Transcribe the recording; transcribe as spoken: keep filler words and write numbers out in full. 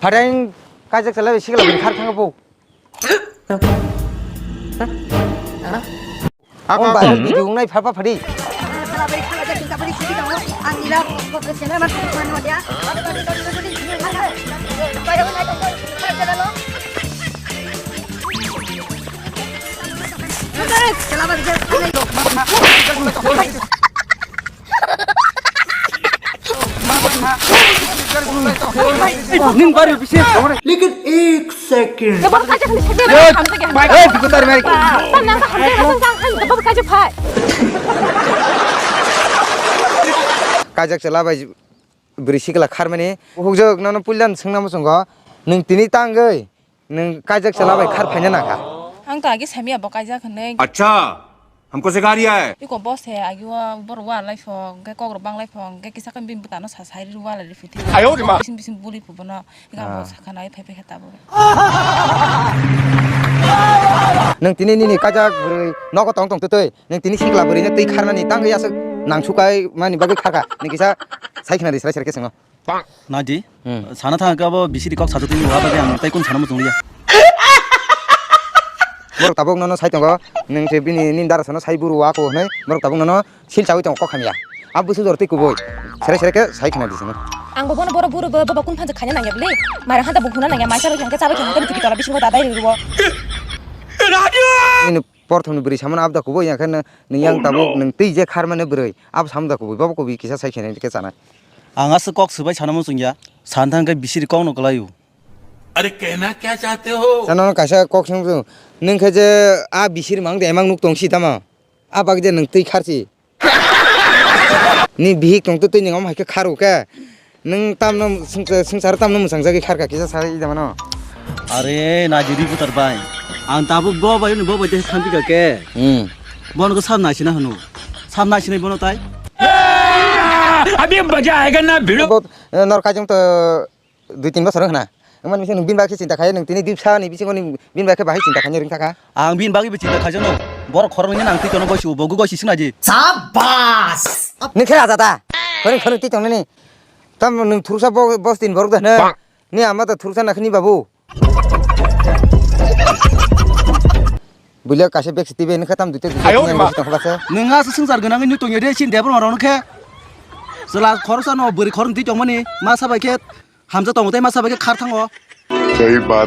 Phatai kaijak chala bai sikla bai khar thang bo. Ako, ako. Video nai pha pha phadi. लेकिन एक second. Kaijak chala bai bwrwi sikla kharmani. Hukjak nono puilan swngna muchungo. Nwng tini tangwi nwng kaijak chala bai khar phaina nangkha. Ang to age samiya bo kaijak hinwi. Acha, hamko sikha riya hai. Iko bo se age o borok wa lai phok, hwnkhe kok rok bang lai phok, hwnkhe kisa khe bini bwtano sa sai ri wa lai ri phuti. Ayo rima. Bising bising buli phubono. Ega bo sakha nai phai phai khe tabuk. Nwng tini nini kaijak bwrwi nogo tong tong twtwi. Nwng tini sikla bwrwi no twi kharnani tangwi aswk nangsukai mani bagwi kharkha. Nwng kisa sai khna di srai srai khe swngo. Naidi. Hmm. Sana thang khe abo bisiri kok sajotwi ni bagwi ang tai kun sana muchung liya. Borok tabuk nono sai tongo. Nwng se bini nini dara sano sai buru wa ko hwnwi. Borok tabuk nono sil chawi tongo kok hamya. A busu jor twi kubui. Sere sere khe sai khna di sino. Ang bo bono boro buru bo, bo kun phanjak khaina nangya bwle. Mara hada bo huna nangya, mai chabai khangkhe chabai khangkhe tiki tola bisingo dadai riwo. Nini porthomni bwrwi samano abda kubui, yang khe nini yang tabuk nwng twi je kharmani bwrwi. Abo samano da kubui, bobo kubui kisa sai khna khe chanai. Ang aswk kok swbai sana muchung ya. San thang khe bisiri kok no kwlaio. अरे कहना क्या चाहते हो? Chano kaisa kok sung sung. Nwng khe je a bisiri mang de emang nuk tong si tamo. A bak je nwng twi kharchi. Ni bihik tong twi nwng om hai khe kharu khe. Nwng tamno swngsa-, swngchar tamno mwchangchagwi kharkha kisa sai da mano. Are naidi reporter bai. Ang tabuk bo bai ni bo bai de thampi ka khe. Hmm. Bono ko sam naisina hwno. Sam naisinai bono tai. अभी मजा आएगा ना भिड़ो। Bo, eh, nor kajong to dui tin bosor wng khna. Wngmani bising nwng bini bagwi se chinta khaio, nwng tini dui bwsani bisingo nwng bini bagwi khe bahai chinta khaina ring thakha. Ang bini bagwi bo chinta khaijakno. Borok khoroknwi nang twi tono gosi, bo gosi singnaji. Sabas! Nwng khe aja da. Khorang khorang twi tongnani. Tamo nwng thursa bo, bos tin borok da hwno. Ni ama da thursa nakhni babu. Bulia kaisa bag sitwi bai nokha tam duita duita. Ayo, tini ma. Ang tongkha se. Nwng aswk swngchar gwnangwi nw tongya de, chini debra rok khe. Chwla khoroksa no bwrwi khoroknwi tongmani, masa bai khe hamjak tongo tei masa bai khe khar thango. Sahi baat.